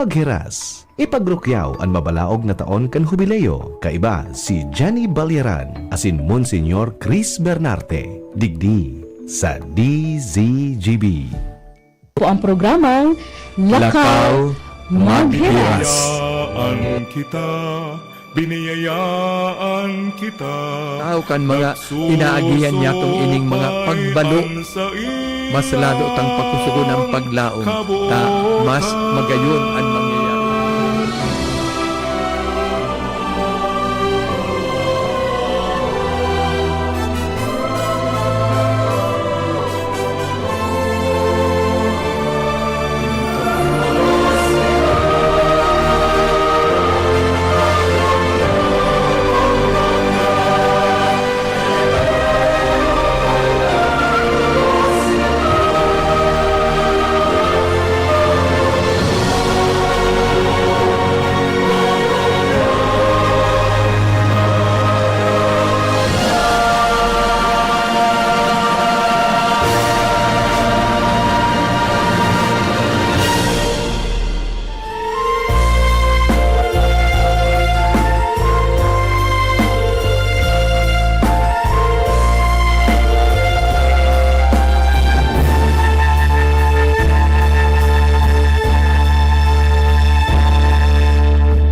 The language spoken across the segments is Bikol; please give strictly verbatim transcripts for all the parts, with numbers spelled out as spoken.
Maghiras. Ipagrukyaw an mabalaog na taon kan Hubileo, kaiba si Jenny Balyaran asin Monsignor Chris Bernarte, digdi sa D Z G B. Po ang programang Lakaw Lakaw Maghiras. Maghiras. Biniyayaan kita, biniyayaan kita. Tao kan mga inaagihan niya tong ining mga pagbalo, mas lalo tang pakusugon ang paglaom, ta mas magayon an mangyayari.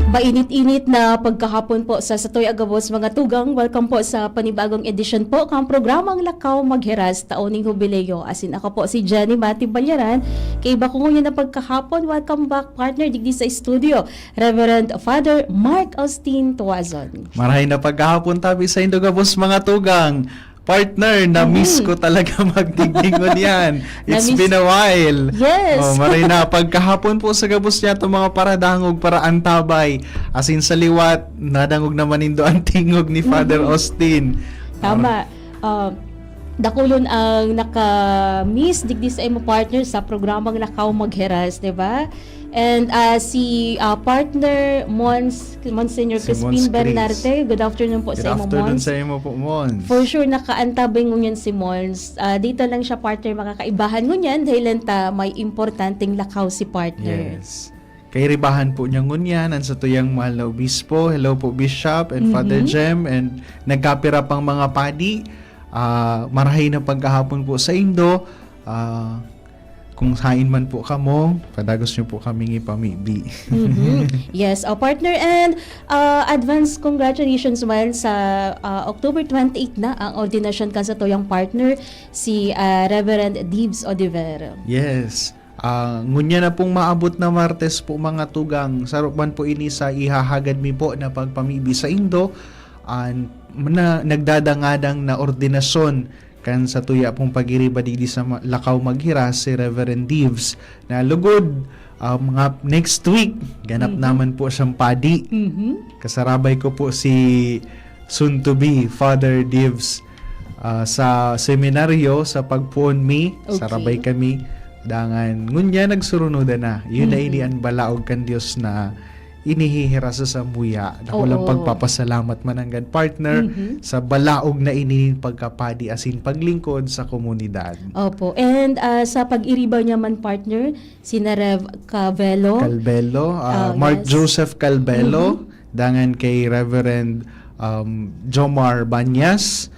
Mainit-init na pagkahapon po sa satoy a gabos, mga tugang. Welcome po sa panibagong edisyon po kan programang Lakaw Maghiras, taon ning Hubileo. Asin ako po si Jenny Mati Balyaran. Kaiba ko ngunyan na pagkahapon. Welcome back, partner, digdi sa studio, Reverend Father Mark Austin Tuazon. Marahay na pagkahapon tabi saindo gabos, mga tugang. Partner, na-miss Mhm. ko talaga magdigdi ngunyan. It's Na-miss. been a while. Yes. Oh, maray na pagkahapon po sa gabos niya itong mga paradangog, paraantabay. Asin sa liwat, nadangog naman nindo ang tingog ni Father Mhm. Austin. Tama. Ah, Ah, dakulon ang naka-miss digdi sa imo, partner, sa programang Lakaw Maghiras, di ba? And, ah, si, ah, partner Mons-, Monsignor Si Crispin Mons Chris. Bernarte, good afternoon po Good sa imo, afternoon Mons. sa imo po, Mons. For sure, nakaantabay ngunyan si Mons. Ah, dito lang siya, partner, makakaibahan ngunyan dahil lang ta may importanteng lakaw si partner. Yes. Kairibahan po niya ngunyan an satuyang mahal na obispo. Hello po, Bishop and Father Mhm. Jem, and nagkapira pang mga padi. Ah, marahay na pagkahapon po saindo. Ah, kung hain man po kamo, padagos niyo po kaming ipamibi. Mhm. Yes, oh, partner, and, ah, advance congratulations man sa, ah, October twenty-eight na ang ordinasyon kan satuyang partner, si, ah, Reverend Dibs Oliver. Yes. Ah, ngunyan na pong maabot na Martes po, mga tugang, saro man po ini sa ihahagad mi po na pagpamibi saindo, an, na nagdadangadang na ordinasyon kan satuya pong pag-iriba digdi sa ma-, Lakaw Maghiras, si Reverend Dibs, na lugod, ah, mga next week, ganap Mhm. naman po siyang padi. Mhm. Kasarabay ko po si soon to be Father Dibs, ah, sa seminaryo, sa pagpoon mi, Okay. sarabay kami. Dangan, ngunyan nagsurunodan na. Yun na Mhm. ini an balaog kan Dios na inihihiras sa samuya. Dakulang Oo. pagpapasalamat mananggad, partner, Mhm. sa balaog na ini pagkapadi asin paglingkod sa komunidad. Opo. And, ah, sa pag-iriba niya man, partner, sina Rev Cavelo. Calbelo, ah, Ah, Mark yes. Joseph Calbelo, Mhm. dangan kay Reverend, um, Jomar Banyas.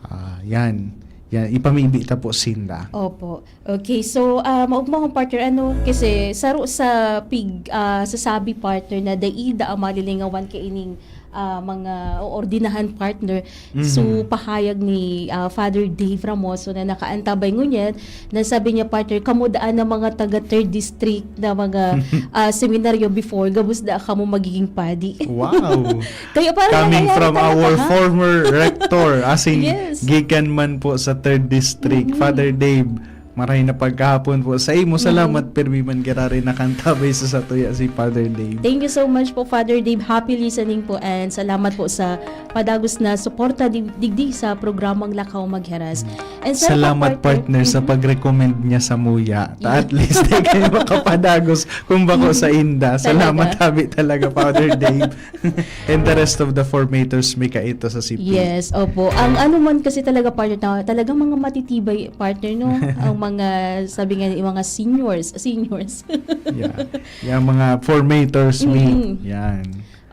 Ah, yan. Yan, ipamibi ta po sinda. Opo. Okay, so, ah, maugma akong partner, ano, kasi saro sa pig-, ah, sasabi, partner, na dai daa malilingawan kaining, ah, mga oordinahan, partner. So, Mhm. pahayag ni, ah, Father Dave Ramoso na nakaantabay ngunyan, na sabi niya, partner, "Kamo daan na mga taga Third District na mga, ah, seminaryo before, gabos daa kamo magiging padi." Wow! Kaya parang Coming nangyayari from talaga, our ha? former rector, as in, Yes. gikan man po sa Third District, Mm-mm. Father Dave, maray na pagkahapon po sa imo. Mm-mm. Salamat, pirmi man giraray nakantabay sa satuya si Father Dave. Thank you so much po, Father Dave. Happy listening po, and salamat po sa padagos na suporta di-, digdi sa programang Lakaw Maghiras. And sa Salamat, partner, partner, sa Mhm. pag-recommend niya sa muya. Ta Yes. at least, di kayo makapadagos kung bako Mhm. sa inda. Salamat, Talaga. habi talaga, Father Dave. And the rest of the formators, may kaito sa C P. Yes, opo. Ang ano man kasi talaga, partner, na talagang mga matitibay, partner, no? Ang mga, sabi nga, yung mga seniors, seniors. Yeah. Yung mga formators meet. Mm-mm. Yan.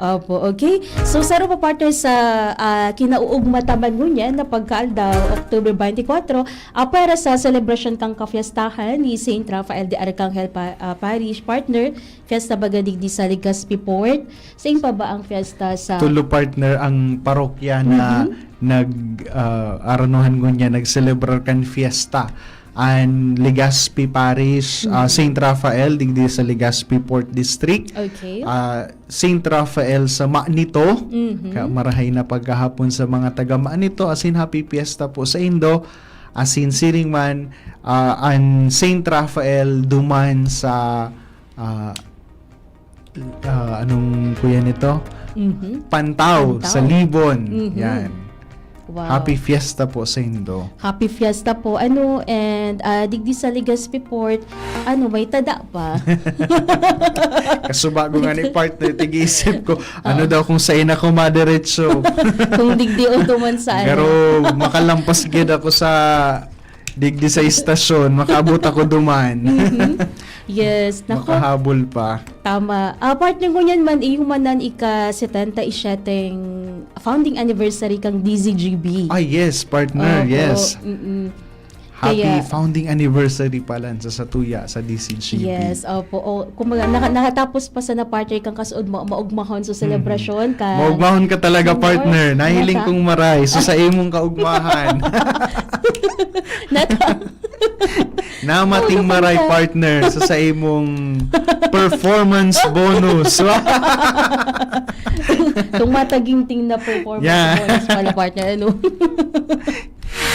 Opo, okay. So, saro pa, partner, sa ah, kinauugma ta man ngunyan na pagkaaldaw, October twenty-four, apwera sa selebrasyon kan kafiestahan ni Saint Raphael de Arcangel pa, ah, Parish, partner, fiesta baga digdi sa Legazpi Port. Sain pa ba ang fiesta sa Tulo, partner, ang parokya na Mhm. nag ah, aranuhan ngunyan, nagselebrar kan fiesta. An Legazpi Parish, ah, Mhm. Saint Raphael, digdi sa Legazpi Port District. Okay. Ah, Saint Raphael sa Manito, Mhm. ka marahay na paghahapon sa mga taga Manito, asin happy fiesta po sa indo. Asin siring man, ah, an Saint Raphael duman sa ah, ah, anong kuya nito? Mhm. Pantao, Pantao. sa Libon. Mhm. Yan. Wow. Happy fiesta po sa indo. Happy fiesta po. Ano, and ah, digdi sa Legazpi Port, ano, may tada pa? Kasubago nga ni partner, tig-isip ko, ano daw kung sain ako madiretso? Kung digdi o duman sa ano. Pero makalampas gid ako sa digdi sa istasyon, makaabot ako duman. Mhm. Yes, nako. Makahabol pa. Tama. Ah, partner, ngunyan man, ihuman nan ika-setenta y siyete founding anniversary kang D Z G B. Ah, yes, partner, Opo. Yes. Mm-mm. Happy Kaya founding anniversry pala sa satuya sa D Z G B. Yes, opo. O, kumbaga, naka- nakatapos pa sana, partner, kang kasuod mo, maugmahon sa selebrasyon ka. Maugmahon ka talaga, Senior, partner. Nahiling nata- kong maray. So, sa imong kaugmahan. Nata- Namating Ano maray, ka? Partner, sa, sa imong performance bonus. Itong mataginting na performance Yeah. bonus pala, partner. Ano?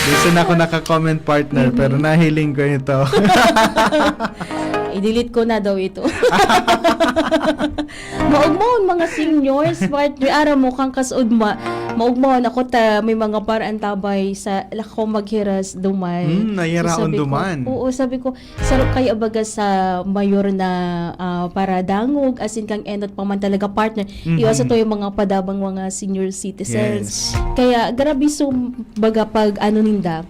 Di sana ako naka-comment, partner, Mm-hmm. pero nahiling ko ito. I-delete ko na daw ito. Maugmahon, mga seniors, partner. Aram mo, kang kasuod ma, maugmahon ako ta, may mga paraantabay sa lakaw maghiras duman. Hmm, nayaraon sabi ko, duman. Oo, sabi ko, saro kaya baga sa mayor na ah, paradangog, asin kang enot pa man talaga, partner. Mhm. Iwas ito yung mga padabang mga senior citizens. Yes. Kaya grabe, so, baga pag ano ninda,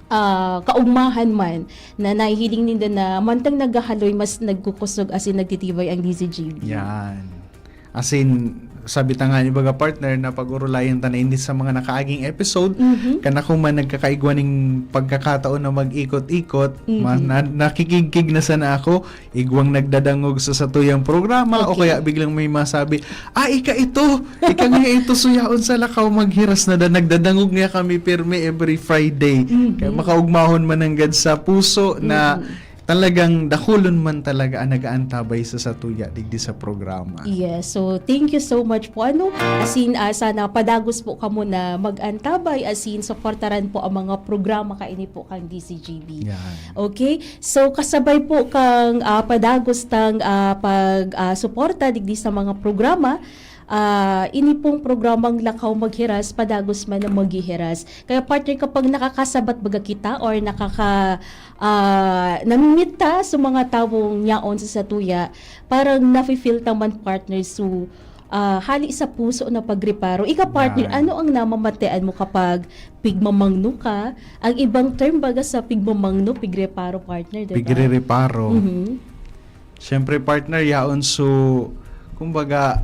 ah, kaugmahan man na nahihiling ninda na mantang naghahaloy, mas nagkukusog asin nagtitibay ang D Z G B. Yan. As in, sabi ta nga ni baga, partner, na pag-urulayan ta na hindi sa mga nakaaging episode, Mhm. kana ko man nagkakaigwa ning pagkakataon na mag-ikot-ikot, Mhm. ma- na, nakikigkig na sana ako, igwang nagdadangog sa satuyang programa, o Okay. kaya biglang may masabi, "Ah, ika ito! Ika nga ito, suyaon sa lakaw maghiras na da." Nagdadangog nga kami pirmi every Friday. Mhm. Kaya makaugmahon man nanggad sa puso na Mhm. talagang dakulon man talaga ang nag-aantabay sa satuya digdi sa programa. Yes. So, thank you so much po. Ano, asin, ah, sana padagos po kamo na mag-antabay, asin suportaran po ang mga programa kaini po kang D Z G B. Yan. Okay? So, kasabay po kang ah, padagos tang ah, pag ah, suporta digdi sa mga programa, ah, ini pong programang Lakaw Maghiras, padagos man na maghihiras. Kaya, partner, kapag nakakasabat baga kita or nakaka ah, namimit ta sa mga tawong yaon sa satuya, parang nafe-feel ta man, partner, so ah, hali sa puso na pagreparo. Ika, partner, Yan. Ano ang namamatean mo kapag pigmamangno ka? Ang ibang term baga sa pigmamangno, pigreparo, partner, di ba? Pigrereparo. Mhm. Siyempre, partner, yaon so, kumbaga,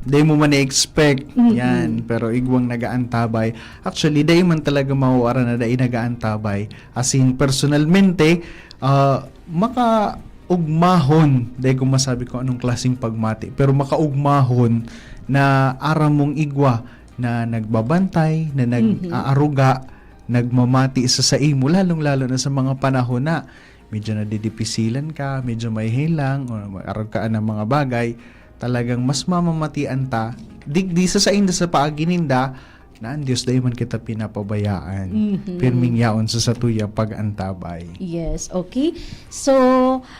di mo man i-expect Mm-mm. yan, pero igwang nagaantabay. Actually, dai man talaga mawawara na dai nagaantabay. As in, personalmente, ah, makaugmahon, dai ko masabi kung anong klaseng pagmati, pero makaugmahon na aram mong igwa na nagbabantay, na Mhm. nag-aaruga, nagmamati sa saimo, lalong-lalo na sa mga panahon na medyo nadidipisilan ka, medyo may helang, o arog ka ng mga bagay, talagang mas mamamatian ta, digdi sa sainda sa paagi ninda, na ang Diyos dai man kita pinapabayaan. Mhm. Pirming yaon sa satuyang pag-antabay. Yes, okay. So,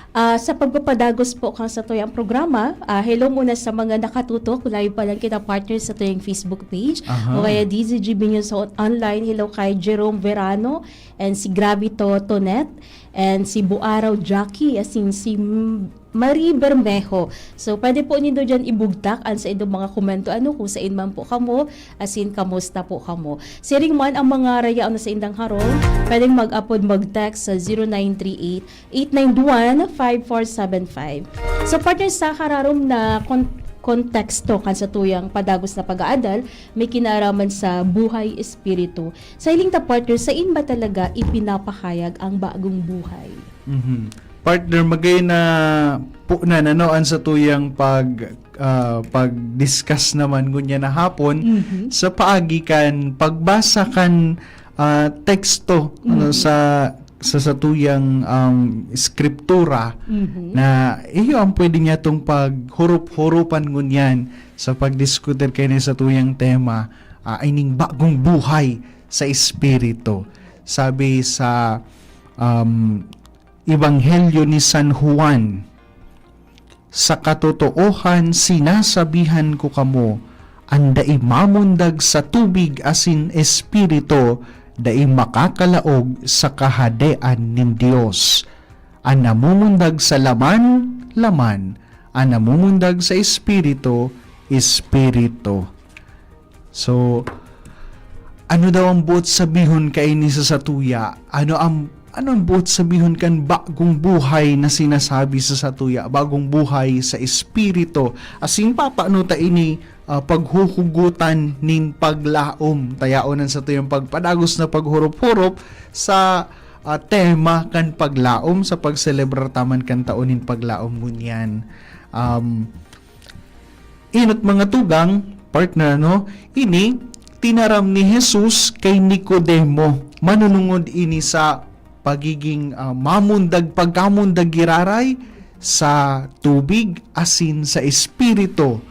ah, sa pagpapadagos po kan satuyang programa, ah, hello muna sa mga nakatutok, live pa lang kita, partner, sa satuyang Facebook page, Aha. o kaya D Z G B News Online. Hello kay Jerome Verano and si Gravito Tonet. and si Buaraw Jackie, asin si M-, Marie Bermejo. So, pwede po nindo dyan ibugtak ang sa inyong mga komento, ano, kung saan man po kamo, asin kamusta po kamo. Siring man ang mga rayaon na sa indang harong, pwedeng mag-apod, mag-text sa zero nine three eight, eight nine one, five four seven five. So, partner, sa kararom na kon-, konteksto kan sa tuyang padagos na pag-aadal, may kinaraman sa buhay espiritu. Sa hiling ta, partner, sain ba talaga ipinapahayag ang bagong buhay? Mhm. Partner, magay na po na, ano, ang sa tuyang pag, ah, pag-discuss naman ngunyan na hapon Mhm. sa paagi kan pagbasa kan, ah, teksto, ano, Mhm. sa, sa satuyang, um, eskriptura Mhm. na iyo ang pwede niya tong paghurup-hurupan ngunyan sa pagdiskutir kaini sa tuyang tema, ah, ining bagong buhay sa espiritu. Sabi sa, um, Ebanghelyo ni San Juan, "Sa katotoohan sinasabihan ko kamo, an dai mamundag sa tubig asin Espiritu, dai makakalaog sa Kahadean nin Dios. An namumundag sa laman, laman. An namumundag sa Espiritu, Espiritu." So, ano daw ang buot sabihon kaini sa satuya? Ano ang, ano ang buot sabihon kan bagong buhay na sinasabi sa satuya? Bagong buhay sa espiritu. Asin, papaano ta ini, ah, paghuhugutan nin paglaom? Tayaon an satuyang pagpadagos na paghurup-hurup sa, ah, tema kan paglaom, sa pagselebrar ta man kan taon nin paglaom ngunyan. Um, Enot, mga tugang, partner, no? Ini tinaram ni Jesus kay Nicodemo. Manunungod ini sa pagiging, ah, mamundag, pagkamundag giraray sa tubig asin sa Espiritu.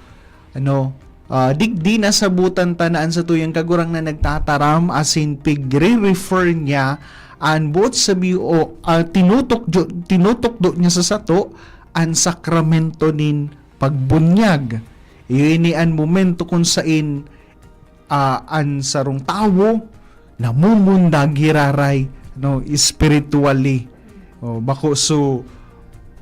Ano, ah, digdi nasabutan ta na an satuyang Kagurangnan nagtataram asin pigre-refer niya an buot sabi o, ah, tinutukdo, tinutukdo niya sa sato an sakramento nin pagbunyag. Iyo ini an momento kun sain, ah, an sarong tawo namumundag giraray, no, spiritually. O, bako so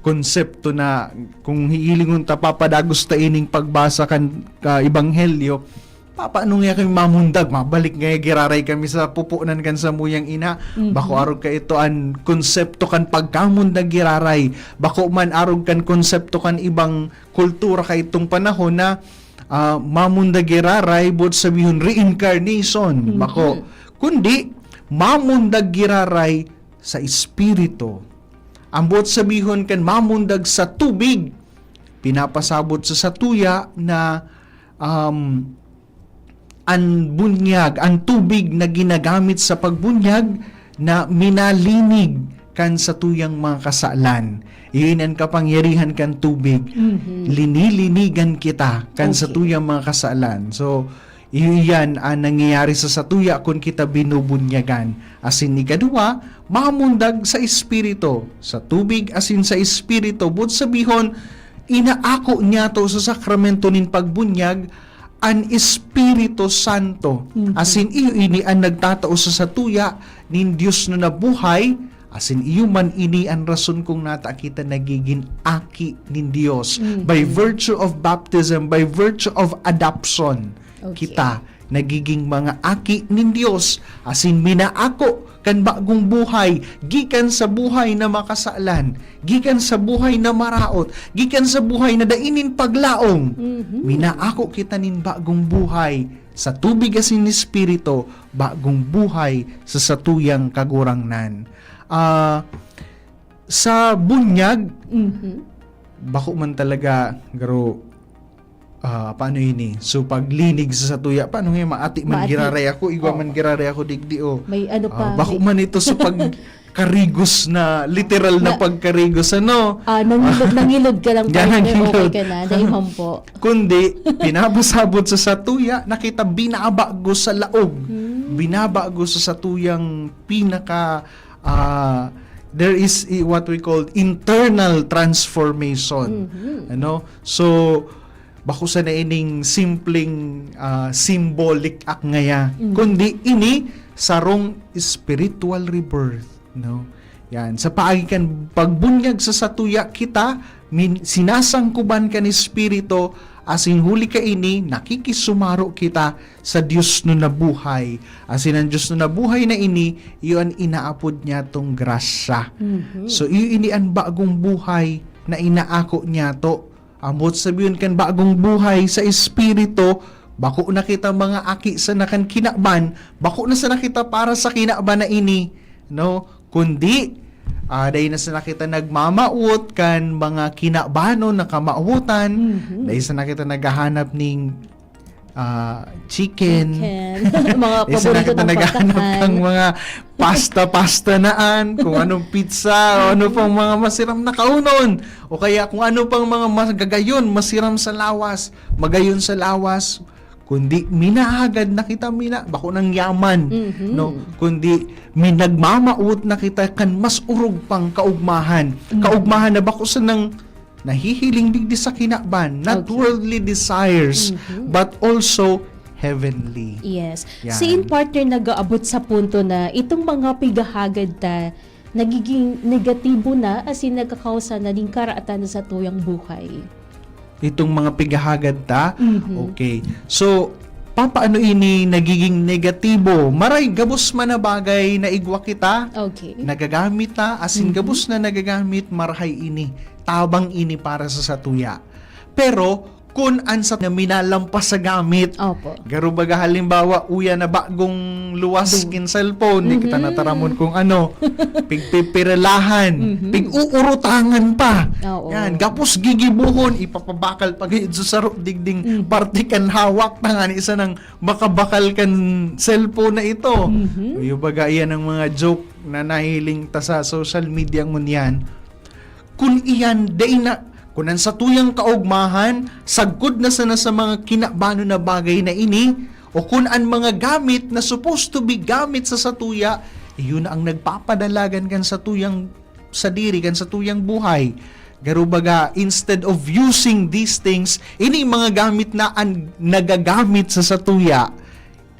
konsepto na kung hihilingon ta, papadagos ta ining pagbasa kan, ka ebanghelyo, papaano nga kami mamundag? Mabalik nga giraray kami sa pupunan kan samuyang ina. Mhm. Bako arog ka ito an konsepto kan pagkamundag giraray. Bako man arog kan konsepto kan ibang kultura kaitong panahon na, ah, mamundag giraray, buot sabihon, reincarnation. Mhm. Bako. Kundi, mamundag giraray sa espiritu. Ang buot sabihon kan mamundag sa tubig, pinapasabot sa satuya na, um, an bunyag, an tubig na ginagamit sa pagbunyag na minalinig kan satuyang mga kasalan. Iyo ini an kapangyarihan kan tubig. Mhm. Linilinigan kita kan Okay. satuyang mga kasalan. So, iyo iyan an nangyayari sa satuya kun kita binubunyagan. Asin ikaduwa, mamundag sa espiritu, sa tubig asin sa espiritu. Buot sabihon, inaako niyato sa sakramento nin pagbunyag an Espiritu Santo. Mhm. Asin iyo ini an nagtatao sa satuya nin Dios na nabuhay, asin iyo man ini an rason kung nata kita nagigin aki nin Dios. Mhm. By virtue of baptism, by virtue of adoption, Okay. kita nagiging mga aki nin Dios, asin minaako kan bagong buhay, gikan sa buhay na makasalan, gikan sa buhay na maraot, gikan sa buhay na dai nin paglaom. Mhm. Minaako kita nin bagong buhay sa tubig asin Espiritu, bagong buhay sa satuyang Kagurangnan. Ah, sa bunyag, Mhm. bako man talaga, garo, ah, paano ini? So, paglinig sa satuya, paano nga, maati man Maati. giraray ako, igwa Oo. man giraray ako digdi, oh. May ano Ah, pa, bako may man ito sa pagkarigos na, literal na Na pagkarigos, ano? Ah, nangilod, nangilod ka lang, Yan, partner, okay nangilod. ka na, dai man po. Kundi, pinapasabot sa satuya, na kita binabago sa laog. Hmm. Binabago sa satuyang pinaka, ah, there is i-, what we call internal transformation. Mhm. Ano? So, bako sana ining simpleng, ah, symbolic act ngaya, Mm. kundi ini sarong spiritual rebirth, no? Yan, sa paagi kan pagbunyag sa satuya kita, min-, sinasangkuban kan Espiritu, asin huli kaini, nakikisumaro kita sa Dios na nabuhay. Asin an Dios na nabuhay na ini, iyo an inaapod niyatong grasya. Mhm. So, iyo ini an bagong buhay na inaako niyato. Ambot sabihon kan bagong buhay sa Espiritu, bako na kita mga aki sana kan kinaban, bako na sana kita para sa kinaban na ini, no? Kundi, ah, dai na sana kita nagmamawot kan mga kinabanon na kamawotan, Mhm. dai sana kita naghahanap ning, ah, chicken, Chicken. Mga dai sana paborito kita ng naghahanap pagkakan. ng mga pasta-pasta naan, kung anong pizza, o ano pang mga masiram na kaunon, o kaya kung ano pang mga magagayon, masiram sa lawas, magayon sa lawas, kundi minahagad na kita, mina-, bako nang yaman, Mhm. no? Kundi minagmamawot na kita kan mas orog pang kaugmahan. Mhm. Kaugmahan na bako sanang nahihiling digdi sa kinaban, not Okay. worldly desires, Mhm. but also heavenly. Yes. Yan. Si in partner nag-aabot sa punto na itong mga pigahagad ta, nagiging negatibo na, as in, nagkakausa na ning karaatan na sa tuyang buhay. Itong mga pigahagad ta? Mhm. Okay. So, papaano ini nagiging negatibo? Maray, gabos man na bagay na igwa kita, Okay. nagagamit ta, as in, Mhm. gabos na nagagamit, marahay ini. Tabang ini para sa satuya. Pero, kun an sa na minalampas sa gamit, Opo. garo baga halimbawa, uya na bagong luwas Dum- kin cellphone, di kita Mhm. nataramon kung ano, pigpipirelahan, Mhm. pig-uurutangan pa. Oo. Yan, gapos gigibohon, ipapabakal pa gayud sa saro digding Mhm. parte kan hawak, tangani sanang makabakal kan cellphone na ito. Mhm. Uyo baga, iyan ang mga joke na nahiling ta sa social media ngunyan. Kun iyan, dai na, kun an satuyang kaogmahan, sagkod na sana sa mga kinabanon na bagay na ini, o kun an mga gamit na supposed to be gamit sa satuya, iyon na ang nagpapadalagan kan satuyang sadiri, kan satuyang buhay. Garo baga, instead of using these things, ini mga gamit na an nagagamit sa satuya,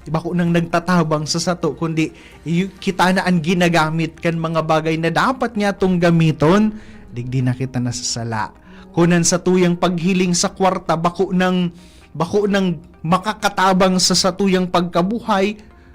bako nang nagtatabang sa sato, kundi yu-, kita na an ginagamit kan mga bagay na dapat niyatong gamiton, digdi na kita nasasala. Kun an satuyang paghiling sa kwarta, bako nang, bako nang makakatabang sa satuyang pagkabuhay,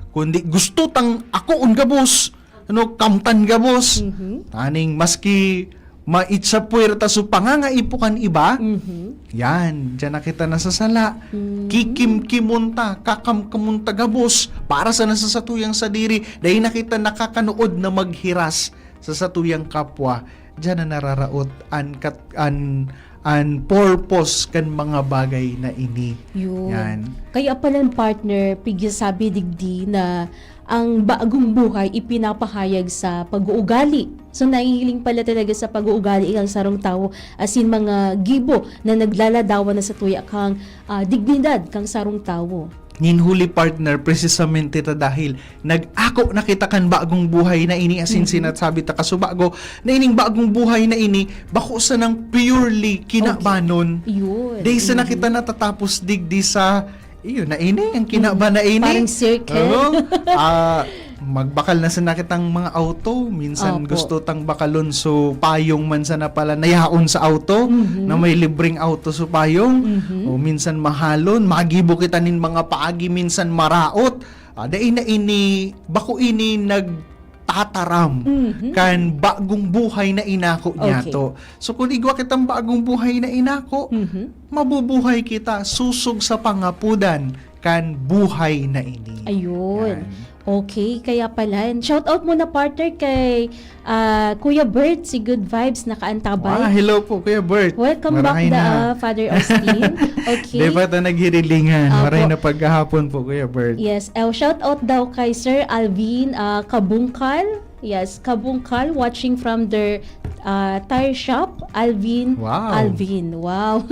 kundi gusto tang akoon gabos, ano, kamtan gabos. Mhm. Taning maski maitsa puwerta so pangangaipo kan iba, Mhm. yan, diyan na kita nasasala. Mm. Kikimkimon ta, kakamkamon ta gabos para sana sa satuyang sadiri. Dai na kita nakakanood na maghiras sa satuyang kapwa. Diyan na nararaot an kat-, an, an purpose kan mga bagay na ini. Yun. Yan. Kaya pala, partner, pigsasabi digdi na ang bagong buhay ipinapahayag sa pag-uugali. So, nahihiling pala talaga sa pag-uugali ang sarong tawo, as in, mga gibo na naglaladawan na sa tuya kang, ah, dignidad kang sarong tawo. Nin huli, partner, precisamente ta dahil nag-ako na kita kan bagong buhay na ini, as in, Mhm. sinasabi ta kasubago, na ining bagong buhay na ini, bako sanang purely kinabanon. Okay. Yun. Dai sana Mhm. kita natatapos digdi sa, iyo na ini, ang kinaba Mhm. na ini. Parang circle. Oo. Ah, magbakal na sana kitang mga auto. Minsan Opo. gusto tang bakalon, so payong man sana pala na yaon sa auto, Mhm. na may libreng auto sa payong. Mhm. O minsan mahalon, magibo kita nin mga paagi, minsan maraot. Ah, dai na ini, bako ini nagtataram Mhm. kan bagong buhay na inako Okay. niyato. So, kun igwa kitang bagong buhay na inako, Mhm. mabubuhay kita sosog sa pangapodan kan buhay na ini. Ayun. Yan. Okay, kaya pala. And shout out muna, partner, kay, ah, Kuya Bert, si Good Vibes, nakaantabay. Ah, hello po, Kuya Bert. Welcome back, Marahay the, na. ah, Father Austin. Okay. Di pa ta naghirilingan. Apo. Maray na pagkahapon po, Kuya Bert. Yes. Oh, shout out daw kay Sir Alvin, ah, Kabungkal. Yes, Kabungkal, watching from their, ah, tire shop. Alvin, Wow. Alvin. Wow.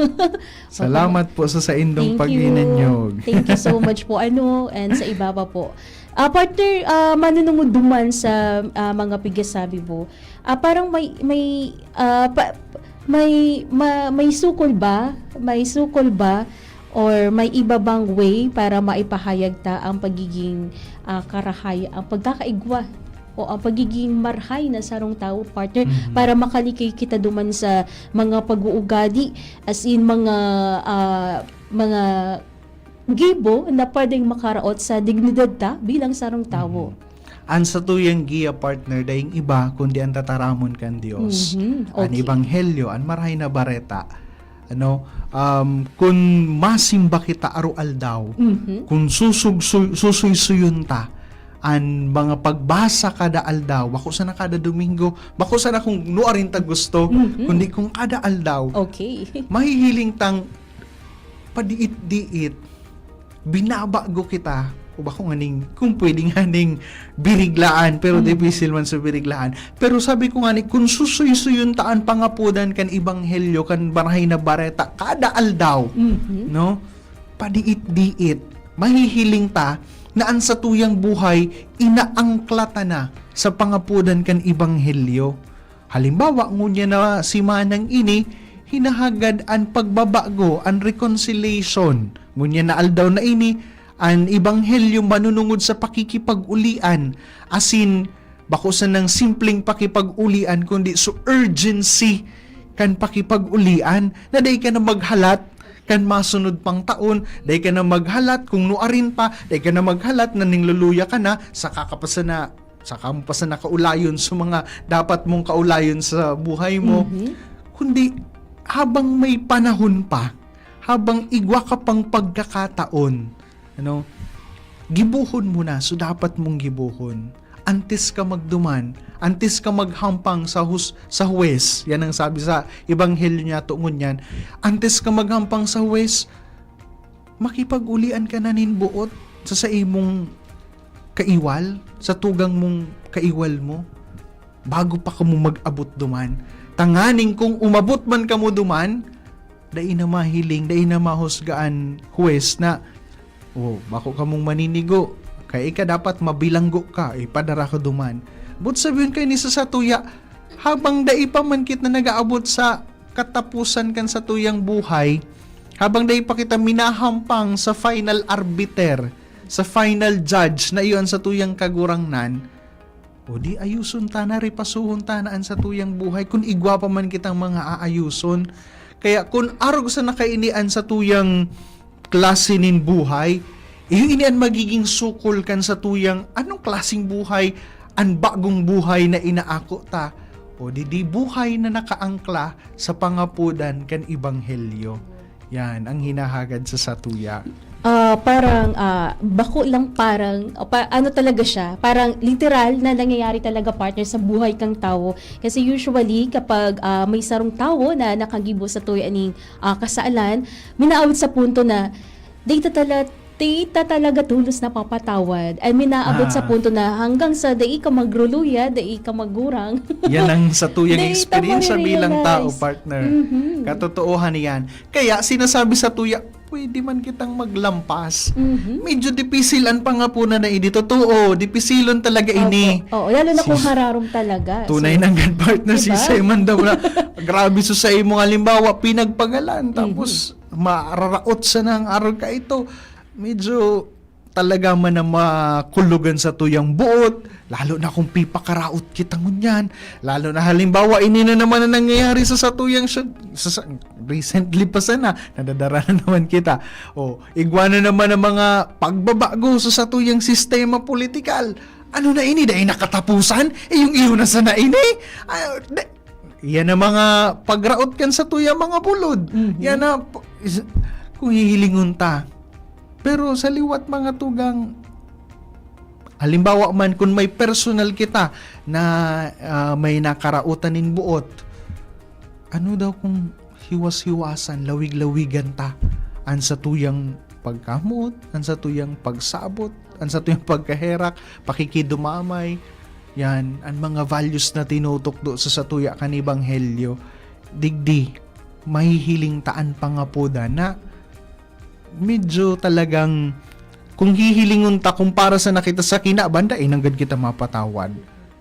Salamat po sa saindong Thank you. paghinanyog. Thank you so much po, ano, and sa iba pa po. Ah, partner, ah, manunungod duman sa, ah, mga pigasabi mo. Ah, parang may, may, ah, pa, may, ma-, may sukol ba? May sukol ba? Or may iba bang way para maipahayag ta ang pagiging, ah, karahay-, ang pagkakaigwa o ang pagiging marhay na sarong tawo, partner, Mhm. para makalikay kita duman sa mga pag-uugali, as in, mga, ah, mga gibo na pwedeng makaraot sa dignidad ta bilang sarong tawo. Mhm. An satuyang giya, partner, daing iba kundi an tataramon kan Dios. Mhm. An Okay. ebanghelyo, an Marahay na Bareta. Ano, um, kun masimba kita aroaldaw, Mhm. kun susug-, su-, susuysuyon ta an mga pagbasa kada aldaw, bako sana kada Domingo, bako sana kung nuarin ta gusto, Mhm. kundi kung kada aldaw, Okay. mahihiling tang padiit-diit, binabago kita, o bako nganing, kung pwede nganing biriglaan, pero Mhm. dipisil man sa biriglaan. Pero sabi ko ngani, kung susuysuyon ta an pangapodan kan ebanghelyo, kan Marahay na Bareta, kada aldaw, Mhm. no? Padiit-diit, mahihiling ta na an satuyang buhay inaangkla ta na sa pangapodan kan ebanghelyo. Halimbawa, ngunyan na simanang ini, hinahagad an pagbabago, an reconciliation. Ngunyan na aldaw na ini, an ebanghelyo manunungod sa pakikipag-ulian, asin bako sanang simpleng pakipag-ulian, kundi sa urgency kan pakipag-ulian, na dai ka na maghalat kan masunod pang taon, dai ka na maghalat kung nuarin pa, dai ka na maghalat na ningluluya ka na, saka ka pa sana, saka mo pa sana kaulayon sa mga dapat mong kaulayon sa buhay mo. Mhm. Kundi habang may panahon pa, habang igwa ka pang pagkakataon, ano, gibohon mo na so dapat mong gibohon. Antes ka magduman, antes ka maghampang sa hus-, sa huwes, yan ang sabi sa ebanghelyo niya, tungon yan, antes ka maghampang sa huwes, makipag-ulian ka na nin boot sa saimong kaiwal, sa tugang mong kaiwal mo, bago pa kamo mag-abot duman. Tanganing kung umabot man kamo duman, dai na mahiling, dai na mahusga an huwes na, "Oh, bako kamong maninigo. Kaya ika dapat mabilanggo ka, ipadara ka duman." But sabihin kayo ni sa satuya, habang dai pa man kita nag-aabot sa katapusan kan satuyang buhay, habang dai pa kita minahampang sa final arbiter, sa final judge na iyon sa tuyang kagurangnan, o di, ayuson ta na, repasuhon ta na an satuyang buhay, kun igwa pa man kitang mga aayuson. Kaya kun arog sana kaini an satuyang klase nin buhay, iyo ini an magiging sukol kan satuyang anong klaseng buhay an bagong buhay na inaako ta, o di, di buhay na nakaangkla sa pangapodan kan ebanghelyo. Yan ang hinahagad sa satuya. Ah, parang, ah, bako lang, parang, ah, pa-, ano talaga siya, parang literal na nangyayari talaga, partner, sa buhay kang tawo. Kasi usually, kapag, ah, may sarong tawo na nakagibo sa tuya ning, ah, kasalan, minaabot sa punto na dai ta tala-, dai ta talaga tolos napapatawad. I mean, naabot sa Ah. punto na hanggang sa dai ka magruluya, dai ka maggurang. Yan ang satuyang Dai ta eksperyensya bilang tao, marirealize. Partner. Mhm. Katotohanan yan. Kaya sinasabi sa tuya, "Pwede man kitang maglampas." Mhm. Medyo dipisil ang pangapunan na ini. Totoo, dipisilon talaga Opo. ini. Oo, lalo na kung Si-, hararom talaga. tunay So, nang gan partner, diba? si Simon daw na, grabe sa, sa imong halimbawa, pinagpagalan, Mhm. tapos mararaot sa nang arog ka ito. Medyo talaga man na makulogan sa tuyang buot, lalo na kung pipakaraot kita ngunyan. Lalo na halimbawa, ini na naman ang nangyayari sa satuyang siya, sa, sa, recently pa sana, nadadara na naman kita. O, igwa na naman ang mga pagbabago sa satuyang sistema politikal. Ano na ini? Dai nakatapusan? Eh, yung iyo na sana ini? Ah, da-, yan ang mga pagraot kan sa tuya mga bulod. Mhm. Yan na, p-, is-, kung hihilingon ta. Pero sa liwat mga tugang, halimbawa man, kung may personal kita na, ah, may nakaraotan nin buot, ano daw kung hiwas-hiwasan, lawig-lawigan ta an satuyang pagkamoot, an satuyang pagsabot, an satuyang pagkaherak, pakikidumamay? Yan, an mga values na tinutukdo sa satuya kan ebanghelyo. Digdi, mahihiling ta an pangapodan na medyo talagang, kung hihilingon ta, kung para sa nakita sa kinaban, dai nanggad kita mapatawad.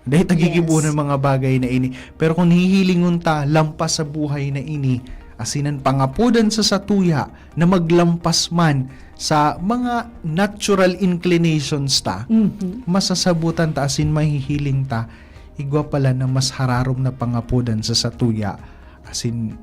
Dai ta Yes. gigibohon ang mga bagay na ini. Pero kung hihilingon ta, lampas sa buhay na ini, asin an pangapodan sa satuya na maglampas man sa mga natural inclinations ta, Mhm. masasabotan ta asin mahihiling ta, igwa pala na mas hararom na pangapodan sa satuya, asin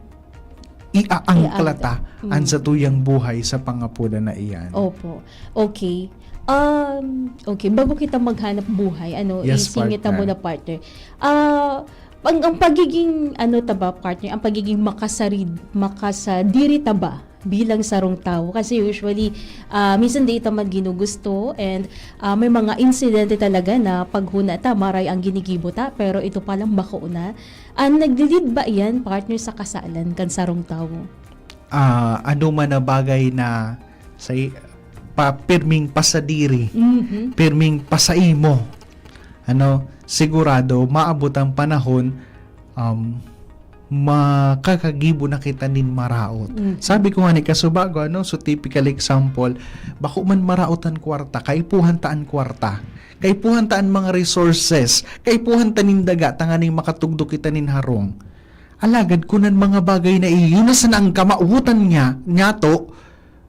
iaangkla Iaangkla. ta an Mm. satuyang buhay sa pangapodan na iyan. Opo. Okay. Um, okay, bago kita maghanap buhay, ano, Yes, isingit ta partner. muna, partner. Ah, ang, ang pagiging, ano ta ba, partner, ang pagiging makasarid-, makasadiri ta ba bilang sarong tawo? Kasi usually, ah, minsan di ta man ginugusto and, ah, may mga insidente talaga na paghuna ta, maray ang ginigibo ta, pero ito palang bako na. Ang nagli-lead ba iyan, partner, sa kasalan kan sarong tawo? Ah, ano man na bagay na sa i-, pa-, pirming pasadiri, Mhm. pirming pasaimo, ano, sigurado maabot ang panahon, um, makakagibo na kita nin maraot. Mhm. Sabi ko nga ni kasubago, ano, so typical example, bako man maraot an kwarta, kaipuhan ta an kwarta, kaipuhan ta an mga resources, kaipuhan ta nin daga, tanganing makatugdo kita nin harong. Alagad kun an mga bagay na iyo na sana ang kamawotan niya, niyato,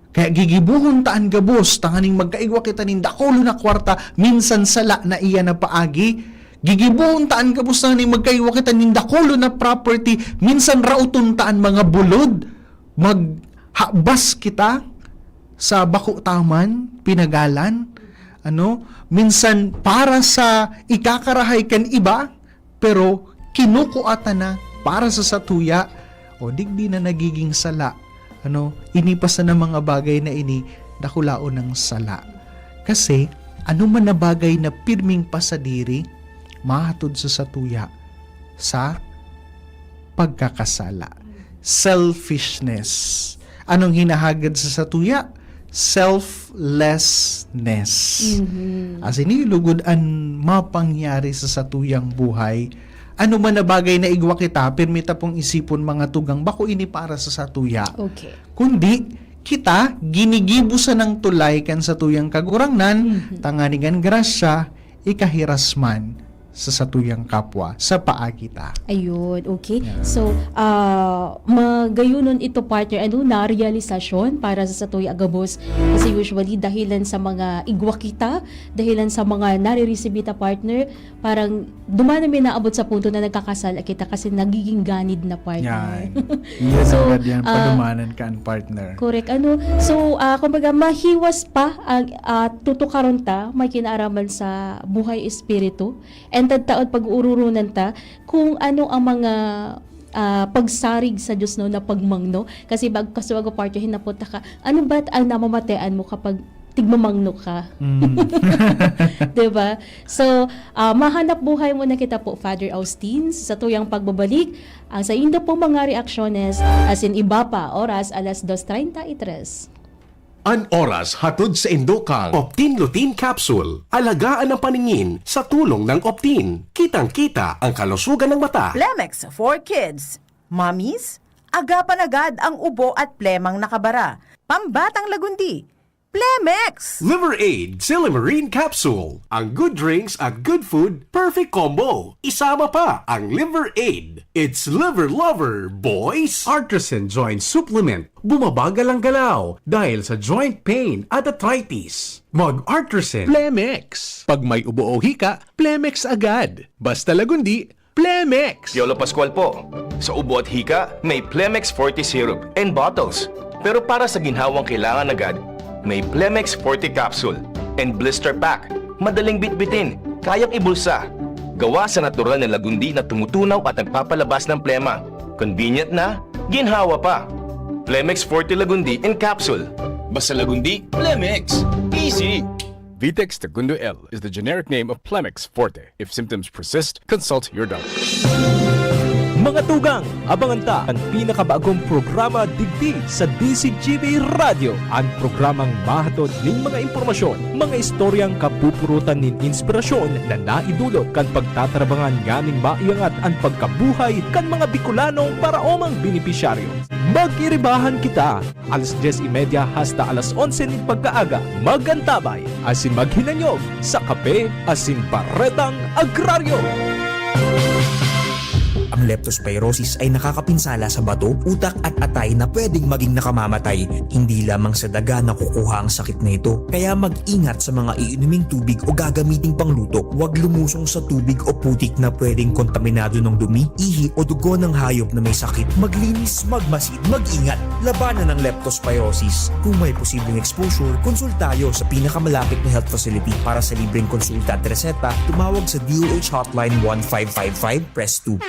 kaya gigibohon ta an gabos tanganing magkaigwa kita nin dakulon na kwarta, minsan sala na iyan na paagi. Gigibohon ta an gabos tanganing magkaigwa kita nin dakulon na property, minsan raoton ta an mga bulod. Maghabas kita sa bako ta man pinagalan. Ano? Minsan para sa ikakarahay kan iba, pero kinukua ta na para sa satuya, o digdi na nagiging sala. Ano, ini pa sana mga bagay na ini, dakulaon ng sala. Kasi, ano man na bagay na pirming pasadiri, mahatod sa satuya sa pagkakasala. Selfishness. Anong hinahagad sa satuya? Selflessness. Mhm. Asin iyo lugod an mapangyari sa satuyang buhay. Ano man na bagay na igwa kita, pirmi ta pong isipon, mga tugang, bako ini para sa satuya. Okay. Kundi, kita, ginigibo sanang tulay kan satuyang Kagurangnan, Mhm. tanganing an grasya, ikahiras man sa satuyang kapwa, sa paagi ta. Ayun, okay. Yeah. So, ah, magayunon ito, partner, ano, na realisasyon para sa satuya gabos. Kasi usually, dahilan sa mga igwa kita, dahilan sa mga nare-receive ta, partner, parang duman na may naabot sa punto na nagkakasala kita kasi nagiging ganid na, partner. Yan. Yan So, ang yan, ah, padumanan ka, partner. Correct. Ano? So, ah, kumbaga, mahiwas pa ang, ah, tutukaron ta, may kinaaraman sa buhay espiritu. And tadtaon pag-uururunan ta kung ano ang mga, ah, pagsarig sa Dios, no, na pagmangno. Kasi bag-, kasi bago, partner, hinapot ka, ano ba ang namamatean mo kapag tigmamangno ka? Mm. Diba? So, ah, mahanap buhay muna kita po, Father Austin, sa tuyang pagbabalik. Ang sa inda po mga reaksyones, asin iba pa, oras alas dos treinta y tres. An oras hatod sa indo kang Optin Lutein Capsule. Alagaan ang paningin sa tulong ng Optin. Kitang-kita ang kalusugan ng mata. Plemex for Kids. Mommies, agapan agad ang ubo at plemang nakabara. Pambatang lagundi. Plemex! Liver Aid Silymarin Capsule. Ang good drinks at good food, perfect combo. Isama pa ang Liver Aid. It's Liver Lover, boys! Artisan Joint Supplement. Bumabagal ang galaw dahil sa joint pain at arthritis. Mag-Artisan. Plemex. Pag may ubo o hika, Plemex agad. Basta lagundi, Plemex. Piolo Pascual po. Sa ubo at hika, may Plemex Forte Syrup and bottles. Pero para sa ginhawang kailangan agad, may Plemex Forte Capsule and Blister Pack. Madaling bitbitin, kayang ibulsa. Gawa sa natural na lagundi na tumutunaw at nagpapalabas ng plema. Convenient na, ginhawa pa. Plemex Forte Lagundi in Capsule. Basta lagundi, Plemex. Easy! Vitex Tagundo L is the generic name of Plemex Forte. If symptoms persist, consult your doctor. Mga tugang, abangan ta an pinakabagong programa digdi sa D C G B Radyo, an programang mahatod nin mga impormasyon, mga istoryang kapupurutan nin inspirasyon na naidulot kan pagtatarabangan nganing maiangat an pagkabuhay kan mga Bicolanong paraomang benepisyaryo. Mag-iribahan kita! Alas dyes y media hasta alas onse nin pagkaaga, mag-antabay asin maghinanyog sa Kape asin Baretang Agraryo. Ang leptospirosis ay nakakapinsala sa bato, utak at atay na pwedeng maging nakamamatay. Hindi lamang sa daga nakukuha ang sakit na ito, kaya mag-ingat sa mga iinuming tubig o gagamiting pangluto. Huwag lumusong sa tubig o putik na pwedeng kontaminado ng dumi, ihi o dugo ng hayop na may sakit. Maglinis, magmasid, mag-ingat. Labanan ang leptospirosis. Kung may posibleng exposure, konsultayo sa pinakamalapit na health facility. Para sa libreng konsulta at reseta, tumawag sa D O H Hotline one five five five, press two.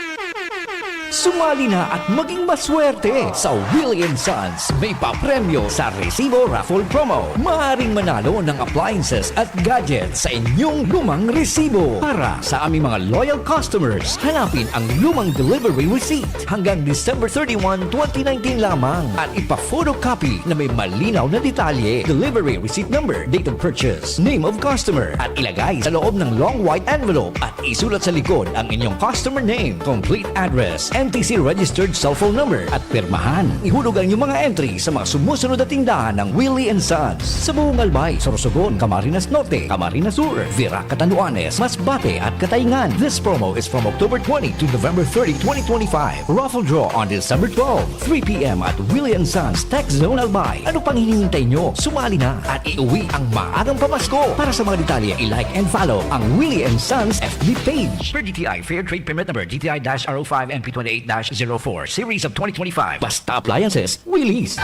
Sumali na at maging maswerte sa Willie and Sons. May papremyo sa Resibo Raffle Promo. Maaaring manalo ng appliances at gadgets sa inyong lumang resibo. Para sa aming mga loyal customers, hanapin ang lumang delivery receipt hanggang December thirty-one, twenty nineteen lamang at ipa-photocopy na may malinaw na detalye, delivery receipt number, date of purchase, name of customer, at ilagay sa loob ng long white envelope at isulat sa likod ang inyong customer name, complete address, N T C registered cellphone number, at pirmahan. Ihulog ang inyong mga entry sa mga sumusunod na tindahan ng Willie and Sons sa buong Albay, Sorsogon, Camarines Norte, Camarines Sur, Virac, Catanduanes, Masbate, at Cataingan. This promo is from October twenty to November thirty, twenty twenty-five. Raffle draw on December twelve, three p m at Willie and Sons Tech Zone Albay. Ano pang hinihintay nyo? Sumali na at iuwi ang maagang pamasko. Para sa mga detalye, i-like and follow ang Willie and Sons F B page. Per D T I Fair Trade Permit Number D T I dash R O five N P twenty-eight dash zero four, Series of twenty twenty-five. Basta Appliances, Willie's.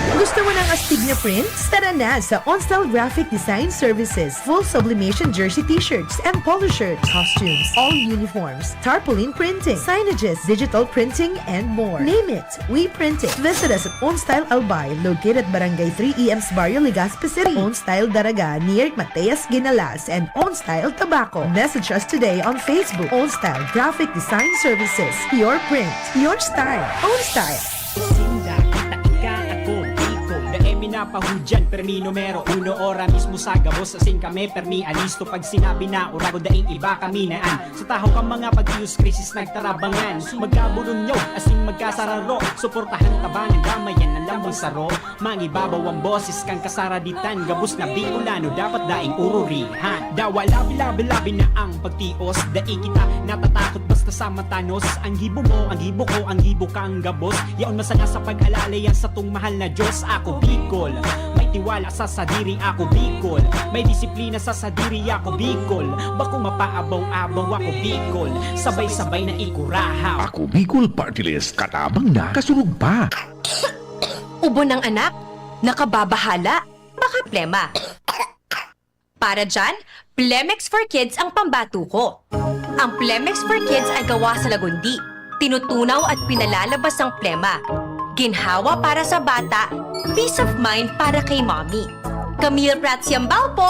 Gusto mo ng astig na prints? Tara na sa OnStyle Graphic Design Services. Full sublimation jersey t-shirts and polo shirts, costumes, all uniforms, tarpaulin printing, signages, digital printing, and more. Name it, we print it. Visit us at OnStyle Albay, located at Barangay three E M sa Barrio Legazpi City. OnStyle Daraga, near Mateas Guinalas, and OnStyle Tabaco. Message us today on Facebook. OnStyle Graphic Design Services. Your print, your style. OnStyle. Sinda, kita, ika, ako, iko. Dai mi napahudyan, permi numero uno, ora mismo sa gabos, asin kami, permi alisto. Pag sinabi na, urago, daing iba kami na an. Sa tahaw kan mga pagtios, krisis nagtarabangan. Magkaburunyaw, asin magkasararo. Suportahan, tabangan, damayan an lambang saro. Mangibabaw an boses kan kasaraditan. Gabos na Bicolano, dapat daing ururihan. Dawa labi-labi-labi na ang pagtios. Dai kita natatakot basta sa matanos. Ang gibo mo, ang gibo ko, ang gibo kang gabos. Yaon masanga sa pag-alala yan satong mahal na Diyos. Ako Bicol, may tiwala sa sadiri. Ako Bicol, may disiplina sa sadiri. Ako Bicol, bako mapaabaw-abaw. Ako Bicol, sabay-sabay na ikurahaw. Ako Bicol Party List, katabang na, kasurog pa. Ubo ng anak, nakababahala, makaplema. Para dyan, Plemex for Kids ang pambato ko. Ang Plemex for Kids ay gawa sa lagundi, tinutunaw at pinalalabas ang plema. Ginhawa para sa bata, peace of mind para kay mommy. Camille Prats Yambao po,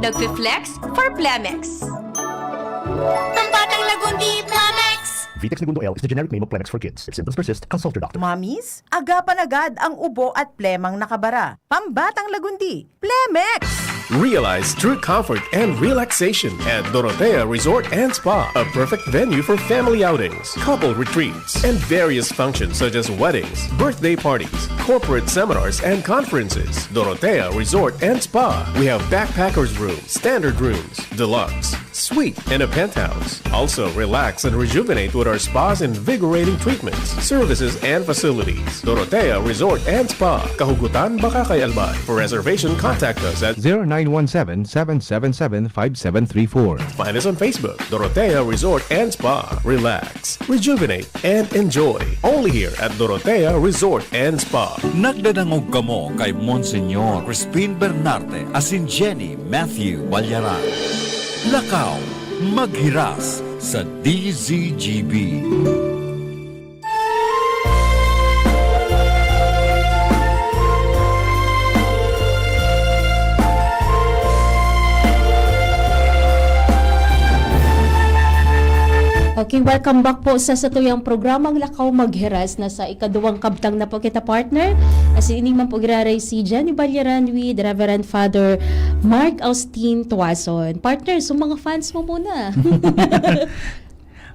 nagfi-flex for Plemex. Pambatang Lagundi, Plemex! Vitex Negundo L is the generic name of Plemex for Kids. If symptoms persist, consult your doctor. Mommies, agapan agad ang ubo at plemang nakabara. Pambatang Lagundi, Plemex! Realize true comfort and relaxation at Dorotea Resort and Spa, a perfect venue for family outings, couple retreats, and various functions such as weddings, birthday parties, corporate seminars, and conferences. Dorotea Resort and Spa. We have backpackers room, standard rooms, deluxe, suite, and a penthouse. Also, relax and rejuvenate with our spa's invigorating treatments, services, and facilities. Dorotea Resort and Spa, Kahugutan, Bacacay, Albay. For reservation, contact us at zero nine one seven, seven seven seven, five seven three four. Find us on Facebook, Dorotea Resort and Spa. Relax, rejuvenate, and enjoy. Only here at Dorotea Resort and Spa. Nagdadangog kamo kay Monsignor Crispin Bernarte asin Jenny Matthew Balyaran. Lakaw, maghiras sa D Z G B. Okay, welcome back po sa satuyang programang Lakaw Maghiras. Nasa ikaduwang kabtang na po kita, partner. Asin ini man po giraray si Jenny Balyaran with Reverend Father Mark Austin Tuason. Partner, so mga fans mo muna.